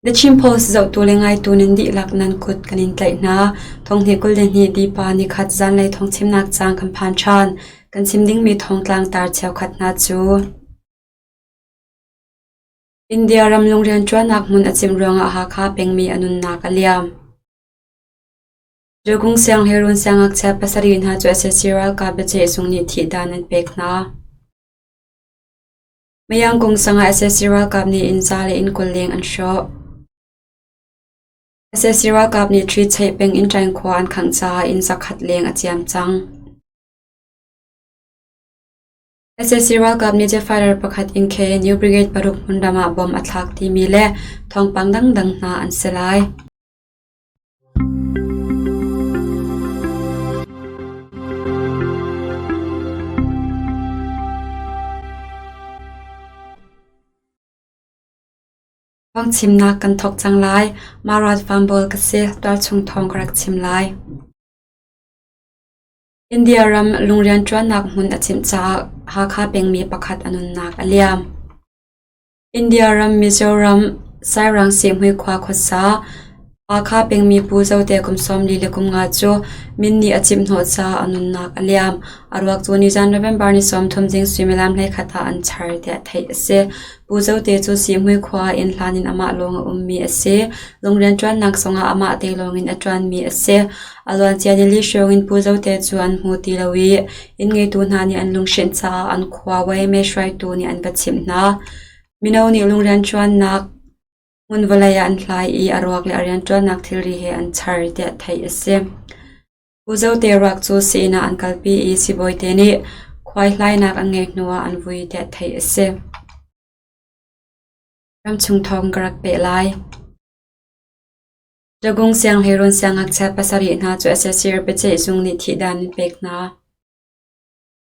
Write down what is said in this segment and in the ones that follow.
The Chin Post zohtu le ngaitu nan dihlak nan kut kan in tlaih hna. Thonghnih 22 Dipa nikhat zanlei thawngchimnak caang kan phan ṭhan. Kan chim dingmi thawngtlang tar cheukhat hna cu India ram lungrian ṭuannak hmun a cimh ruangah Hakha pengmi a nunnak a liam. Dawkung sianghleirun siangngakchia pasarih hna cu sac ralkap biaceihzung nih thihdan an pek hna. Mayangkung sang ah sac ralkap nih inn za le inn 20 leng an hrawh. Sac ralkap nih ṭhi cheih peng in Ṭaing khua an khangh caah inn zakhat leng a ciam cang. Sac ralkap nih jet fighter pakhat in KNU Brigade paruk hmunram ah bom a thlak timi le thawngpang dangdang hna an si lai. Thawngchimnak kan thawk cang lai. Marat Vanbawl ka si. Tualchung thawng ka rak chim lai. India ram lungrianṭuannak hmun a chimh caah Hakha pengmi pakhat a nunnak a liam. India ram Mizoram Sairang Sihhmui khua khuasa Hakha pengmi Pu Zote kum 45 cu min nih a cimh hnawh caah a nunnak a liam. A ruak cu nizan November ni 30 zing suimilam 11 ah an char tiah theih a si. Pu Zote cu Sihhmui khua inn hlan in amah lawng a ummi a si. Lungrian ṭuannak zongah amah te lawngin a ṭuanmi a si. A luancia nili hrawng in Pu Zote cu an hmu ti lo i Inn ngeitu hna nih an lunghrinh caah an khua YMA hruaitu nih an va chimh hna. Mino nih lungrianṭuannak hmun vawlei ah an hlai i a ruak le a rianṭuannak thilri he an char tiah theih a si. Pu Zote ruak cu sii-inn ah an kalpi i sibawite nih khuaihlainak an ngeih hnuah an vui tiah theih a si. Ramchung thawng ka rak peh lai. Dagung sianghleirun siangngakchia pasarih hna cu sac biaceihzung nih thihdan an pek hna.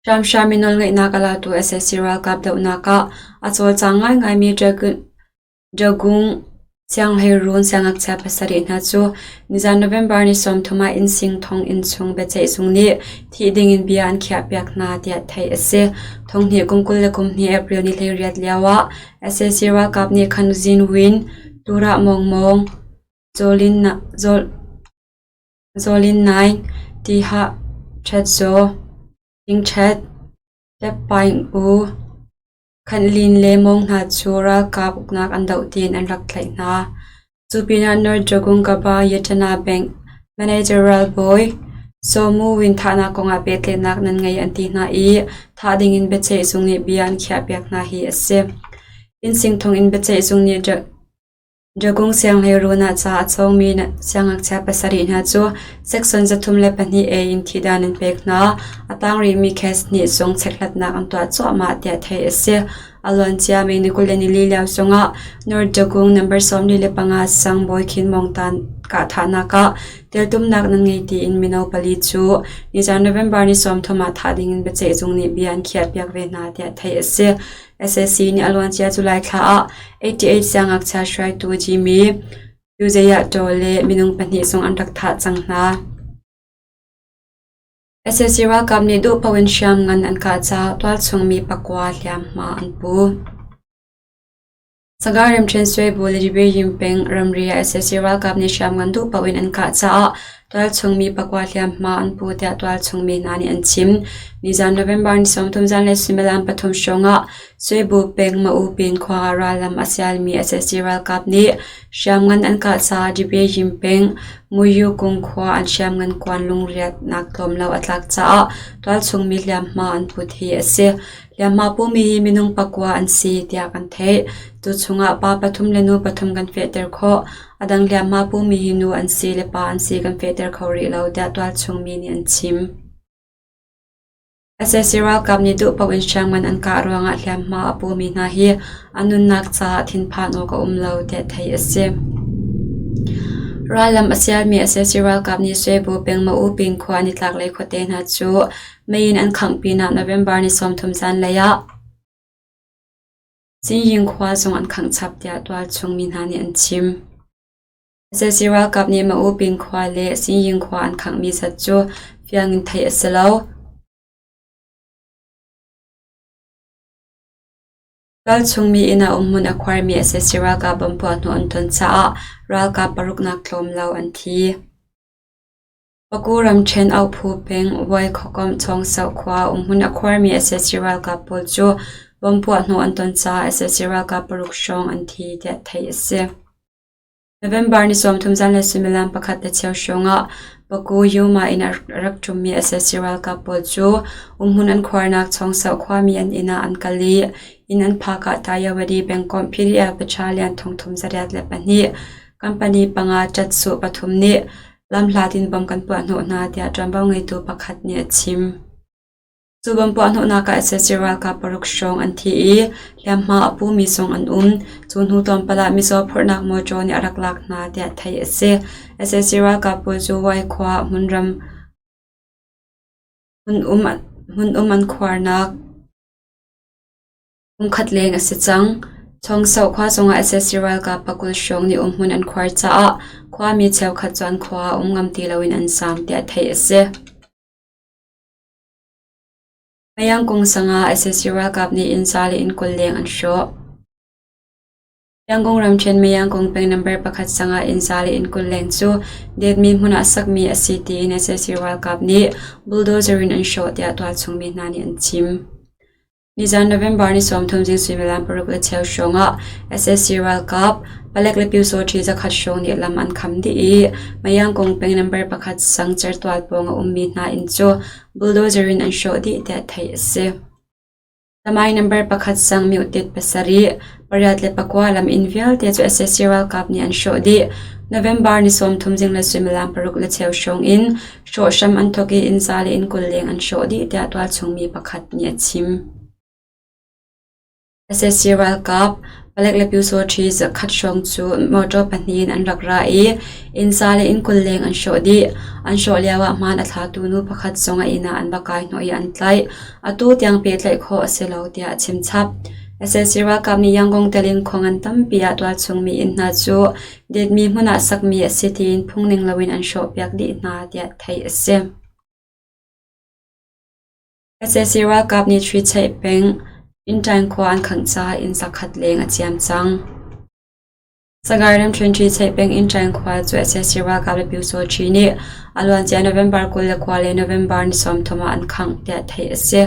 Hramhram in nawlngeihnak a latu sac ralkap dohnak ah a cawlcang ngaingaimi Dagung sianghleirun siangngakchia pasarih hna cu nizan November ni 30 ah Innsing thonginn chung biaceihzung nih thih dingin bia an khiahpiak hna tiah theih a si. Thonghnih kum 22 April ni 18 lioah sac ralkap nih khan Zin Win, Turah Mawngmawng, Zawlin Naing, Tihah Ṭhetzaw, Thingṭhet, Teppaing U, Khanhlin le Mawng hna cu ralkap uknak an doh tiin an rak tlaih hna. Cu pinah North Jagungkaba Yatana Bank manager ralbawi Saw Mu Win thahnak kongah pehtlaihnak nan ngei an ti hna i thah dingin biaceihzung nih bia an khiahpiak hna hi a si. Innsing thonginn biaceihzung nih Jagung sianghleiruun ah ca a cawngmi siangngakchia pasarih hna cu Section 302 A in thihdan an pek hna. A tang rihmi case nih zung chekhlatnak an tuah cuahmah tiah theih a si. A luancia May ni 24 lio zongah North Jagung number 45 sang Bawi Khin Mawng Tan kahthahnak ah teltumnak nan ngei tiin mino pali cu nizan November ni 30 ah thah dingin biaceihzung nih bia an khiahpiak ve hna tiah theih a si. Sac nih a luancia July thla ah 88 siangngakchia hruaitu Jimmy Uzeyah Taw le minung pahnih zong an rak thah cang hna. Sac ralkap nih duhpaoh in hriamngan an kah caah tualchung mi pakua hliamhma an pu. Sagaing ramṭhen Suaibu le Dibeyim peng ramri ah sac ralkap nih hriamngan duhpaoh in an kah caah tualchung mi pakua hliamhma an pu tiah tualchung mi hna nih an chim. Nizan November ni 30 zanlei suimilam pathum hrawng ah Suaibu peng Maupin khua ah rallam a sialmi sac ralkap nih hriamngan an kah caah Dibeyim peng Muyukung khua an hriamngan kuan lungriatnak tlawm lo a tlak caah tualchung mi hliamhma an put hi a si. Hliamhma pumi hi minung pakua an si tiah kan theih. Cu chungah pa pathum le nu pathum kan fehter khawh. A dang hliamhma pumi hi nu an si le pa an si kan fehter kho rih lo tiah tualchung mi nih an chim. Sac ralkap nih duhpaoh in hriamngan an kah ruangah hliamhma a pumi hna hi an nunnak caah thinphan awk a um lo tiah theih a si. Rallam a sialmi sac ralkap nih Suaibu peng Maupin khua nitlaklei khuate hna cu mei in an khangh pinah November ni 30 zanlei ah Cingying khua zong an khangh chap tiah tualchung mi hna nih an chim. Sac ralkap nih Maupin khua le Cingying khua an khanghmi zat cu fiang in theih a si lo. Tualchung mi inn ah umhmun a khuarmi sac ralkap bomb puahhnawh an ton caah ralkap paruknak tlawm lo an thi. Paku ramṭhen Auhphu peng Vuai khuakomh Chawngsoh khua umhmun a khuarmi sac ralkap pawl cu bomb puahhnawh an ton caah sac ralkap paruk hrawng an thi tiah theih a si. November ni 30 zanlei suimilam pakhat le cheu hrawngah Paku Yuma in a rak ṭummi sac ralkap pawl cu umhmun an khuarnak Chawngsoh khuami an inn ah an kal i inn an phak ah Tayawady pengkomh PDF Battalion 3802 company panga ṭatsuh pathum nih lamhlat in bom kan puahhnawh hna tiah ṭuanvo ngeitu pakhat nih a chim. Cu bom puahhnawhnak ah sac ralkap paruk hrawng an thi i hliamhma a pumi zong an um. Cu hnu tlawmpal ah mizaw phorhnak mawṭaw nih a rak lak hna tiah theih a si. Sac ralkap pawl cu Wai khua hmunram hmun-um an khuarnak Kumkhat leng a si cang. Chawngsoh khua zongah sac ralkap pakul hrawng nih umhmun an khuar caah khuami cheukhat cu an khua ah um ngam ti loin an zaam tiah theih a si. Mayangkung sang ah sac ralkap nih inn za le inn 20 leng an hrawh. Yangon ramṭhen Mayangkung peng number pakhat sang ah inn za le inn 20 leng cu detmi hmun ah sakmi a si tiin sac ralkap nih bulldozer in an hrawh tiah tualchung mi hna nih an chim. Nizan November ni 30 zing suimilam paruk le cheu hrawng ah sac ralkap palek le pyusawṭhi zakhat hrawng nih lam an kham dih i Mayangkung peng number pakhat sang certual pawng a ummi hna inn cu bulldozer in an hrawh dih tiah theih a si. Lamai number pakhat sang miotit pasarih, pariat le pakua lam inn vialte cu sac ralkap nih an hrawh dih. November ni 30 zing le suimilam paruk le cheu hrawng in Hrawh hram an thawk i inn za le inn 20 leng an hrawh dih tiah tualchung mi pakhat nih a chim. Sac ralkap palek le pyusawṭhi zakhat hrawng cu motor pahnih in an rak ra i inn za le inn 20 leng an hrawh dih. An hrawh lioah hmaan a thlatu nu pakhat zong a inn ah an va kai hnawh i an tlaih. Atu tiang pehtlaih khawh a si lo tiah a chim chap. Sac ralkap nih Yangon telin khua ngan tampi ah tualchung mi inn hna cu Detmi hmun ah sakmi a si tiin phungning loin an hrawhpiak dih hna tiah theih a si. Sac ralkap nih Thricheih peng Inṭaing khua an khangh caah inn zakhat leng a ciam cang. Sagaing ramṭhen Thricheih peng Inṭaing khua cu sac ralkap le Pyusawṭhi nih a luancia November 29 le November ni 30 ah an khangh tiah theih a si.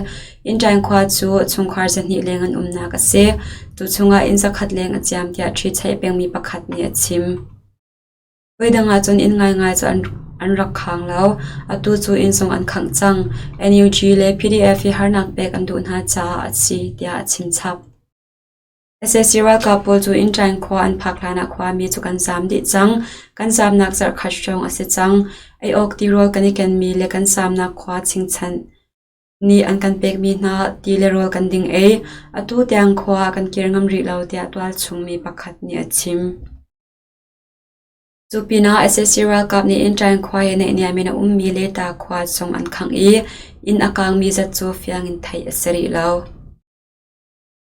Inṭaing khua cu chungkhar zahnih leng an umnak a si. Cu chungah inn zakhat leng a ciam tiah ṭhicheih pengmi pakhat nih a chim. Voidang ahcun inn ngaingai cu an rak khang lo. Atu cu inn zong an khangh cang. NUG le PDF hi harnak pek an duh hna caah a si tiah a chim chap. Sac ralkap pawl cu Inṭaing khua an phak hlanah khuami cu kan zaam dih cang. Kan zaamnak zarhkhat hrawng a si cang. Ei awk tirawl kan i kenmi le kan zaamnak khua chingchanh nih an kan pekmi hna ti le rawl kan ding ei. Atu tiang khua ah kan kir ngam rih lo tiah tualchung mi pakhat nih a chim. Cu pinah sac ralkap nih Inṭaing khua he naihniam in a ummi Leta khua zong an khangh i inn a kaangmi zat cu fiang in theih a si rih lo.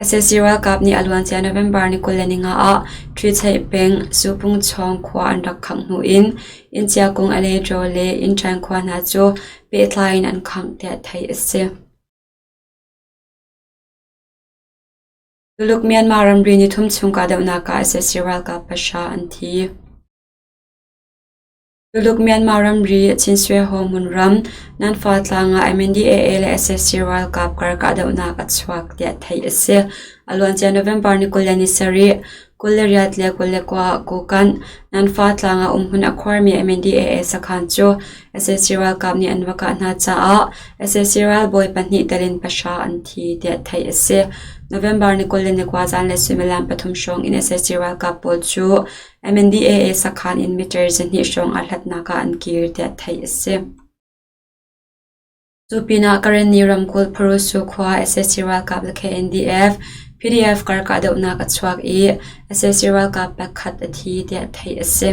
Sac ralkap nih a luancia November ni 25 ah Ṭhicheih peng Supungchawng khua an rak khangh hnu in Innchiakung Aleṭaw le Innṭaing khua hna cu pehtlai in an khangh tiah theih a si. Tuluk Myanmar ramri nithum chung kahdohnak ah sac ralkap pahra an thi. Tuluk Myanmar ramri Chinsweho hmunram Nanfa tlang ah MNDAA le sac ralkap kar kahdohnak a chuak tiah theih a si. A luancia November ni 27, 28 le 29 ah Kokanh Nanfa tlang ah umhmun a khuarmi MNDAA sakhan cu sac ralkap nih an va kah hna caah sac ralbawi pahnih tel in pahra an thi tiah theih a si. November ni 29 zanlei suimilam pathum hrawng in sac ralkap pawl cu MNDAA sakhan in meter zahnih hrawng aa hlatnak ah an kir tiah theih a si. Cu pinah Karenni ramkulh Pharusu khua sac ralkap le KNDF, PDF kar kahdohnak a chuak i sac ralkap pakhat a thi tiah theih a si.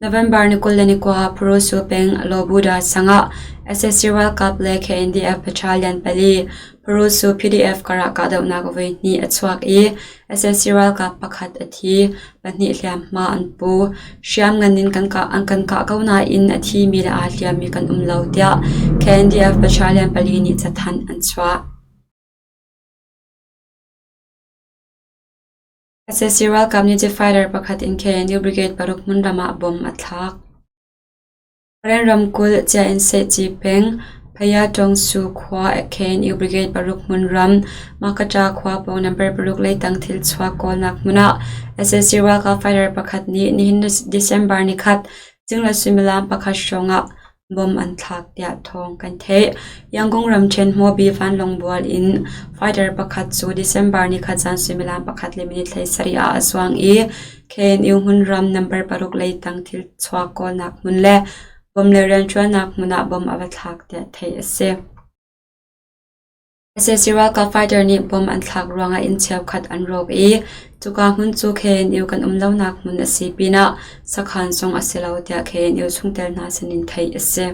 November ni 29 Pharusu peng Lawbuda sang ah sac ralkap le KNDF battalion pali Pharusu PDF karah kahdohnak voihnih a chuak i Sac ralkap pakhat a thi, pahnih hliamhma an pu. Hriamngan in an kan kah ko nain a thimi le aa hliammi kan um lo tiah KNDF battalion pali nih cathanh an chuah. Sac ralkap nih jet fighter pakhat in KNU Brigade paruk hmunram ah bomb a thlak. Karen ramkulh Ciainseihci peng Phayatawngsu khua KNU Brigade paruk hmunram Makata khua pawng number paruk leitang thilchuak kawlnak hmun ah sac ralkap fighter pakhat nih nihin December nikhat zinglei suimilam pakhat hrawng ah Bomb an thlak tiah thawng kan theih. Yangon ramṭhen Hmawbi vanlawng bual in fighter pakhat cu December nikhat zan suimilam pakhat le minute 17 ah a zuang i KNU hmunram number paruk leitang thilchuak kawlnak hmun le bomb le rianṭuannak hmun ah bomb a va thlak tiah theih a si. Sac ralkap fighter nih bomb an thlak ruangah inn cheukhat an rawk i cuka hmun cu KNU kan um lonak hmun a si pinah sakhan zong a si lo tiah KNU chungtel hna sinin theih a si.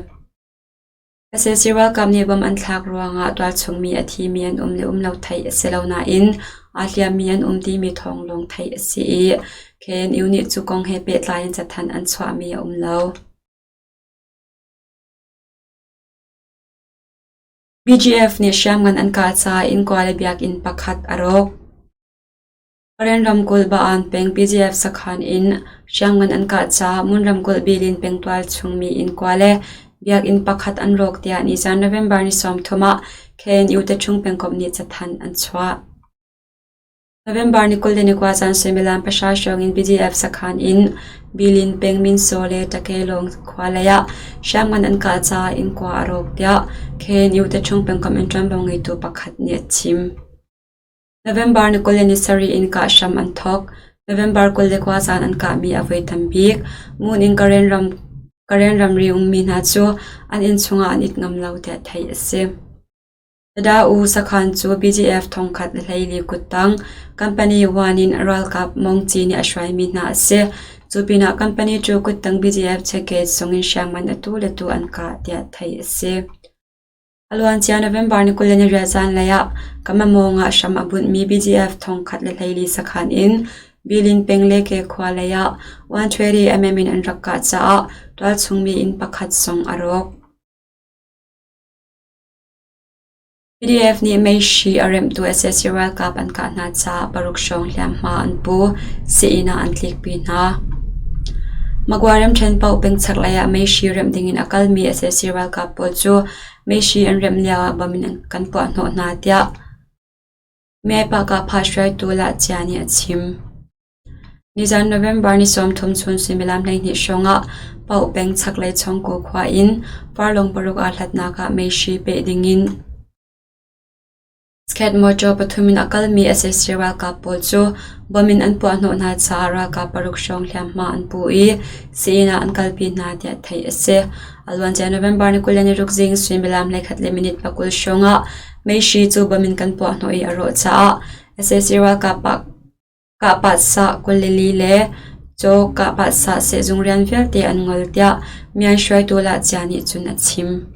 Sac ralkap nih bomb an thlak ruangah tualchung mi a thimi an um le um lo theih a si lo nain aa hliammi an um timi thawng lawng theih a si i KNU nih cu kong he pehtlai in cathanh an chuahmi a um lo. BGF nih hriamngan an kah caah innkua le biakinn pakhat a rawk. Karen ramkulh Baan peng BGF sakhan in hriamngan an kah caah Mon ramkulh Bilin pengtual chungmi innkua le biakinn pakhat an rawk tiah nizan November ni 30 ah KNU Tachung pengkomh nih cathanh an chuah. November ni 21 zan suimilam pahra hrawng in PDF sakhan in Bilin peng Minsaw le Takelong khua lei ah hriamngan an kah caah innkua a rawk tiah KNU Tachung pengkomh in ṭuanvo ngeitu pakhat nih a chim. November ni 27 in kah hram an thawk. November 22 zan an kahmi a voi tam bik. Ngun in Karen ramri ummi hna cu an inn chungah an it ngam lo tiah theih a si. Tada-U sakhan cu BGF thongkhat le hleili kuttang Company One in ralkap Mongci nih a hruaimi hna a si. Cu pinah Company Two kuttang BGF checkgate zung in hriamngan atu le tu an kah tiah theih a si. A luancia November ni 28 zanlei ah Kamamawng ah hram a bunhmi BGF thongkhat le hleili sakhan in Bilin peng le Ke khua lei ah 120 mm in an rak kah caah tualchungmi inn pakhat zong a rawk. PDF nih meihri a remhtu sac ralkap an kah hna caah paruk hrawng hliamhma an pu. Sii-inn ah an tlikpi hna. Magwa ramṭhen paoh peng chaklei ah meihri remh dingin a kalmi sac ralkap pawl cu meihri an remh lioah bom in kan puahhnawh hna tiah Myaipah hruaitu Lah Cia nih a chim. Nizan November ni 30 chun suimilam 12 hrawngah Paoh peng chaklei Chawngkaw khua in farlawng paruk aa hlatnak ah meihri peh dingin Skate mawṭaw pathum in a kalmi sac ralkap pawl cu bom in an puahhnawh hna caah ralkap paruk hrawng hliamhma an pu i sii-inn ah an kalpi hna tiah theih a si. A luancia November ni 26 zing suimilam 11 le minute 20 hrawngah meihri cu bom in kan puahhnawh i a rawh caah sac ralkap Kahpahsah 22 le caw kahpahsah sehzung rian vialte an ngol tiah Myan hruaitu Lah Cia nih cun a chim.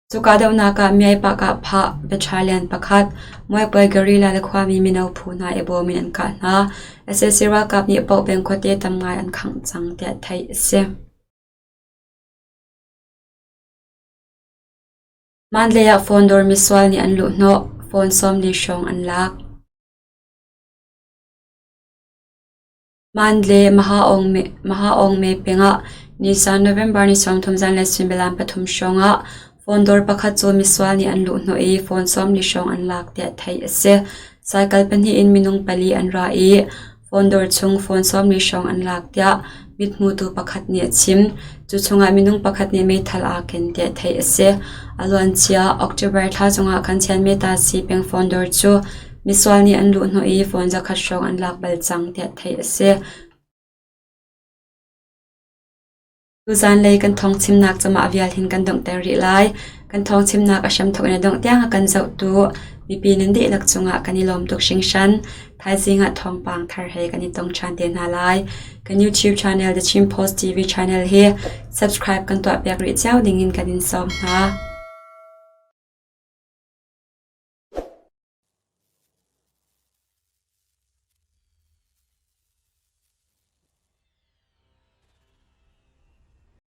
Cu kahdohnak ah Myaipa kahphah battalion pakhat, Muaipuai guerrilla le khuami mino phu hna i bawm in an kah hna. Sac ralkap nih Pohpeng khuate tam ngai an khangh cang tiah theih a si. Mandalay ah phone dawr misual nih an luhhnawh, phone 40 hrawng an lak. Mandalay Mahaawngme peng ah nizan November ni 30 zanlei suimilam pathum hrawng ah phone dawr pakhat cu misual nih an luhhnawh i phone 40 hrawng an lak tiah theih a si. Cycle pahnih in minung pali an ra i phone dawr chung phone 40 hrawng an lak tiah mithmutu pakhat nih a chim. Cu chungah minung pakhat nih meithal aa ken tiah theih a si. A luancia October thla chungah khan Chianmeta Sipeng phone dawr cu Misual nih an luhhnawh i phone zakhat hrawng an lak bal cang tiah theih a si. Tuzanlei kan thawngchimnak camah vial hin kan donghter rih lai. Kan thawngchimnak a hramthawk in a dongh tiang a kan zohtu mipi nan dihlak cungah kan i lawm tuk hringhran. Thaizing ah thawngpang thar he kan i tong ṭhan te hna lai. Kan YouTube channel The Chin Post TV channel hi subscribe kan tuahpiak rih cio dingin kan in sawm hna.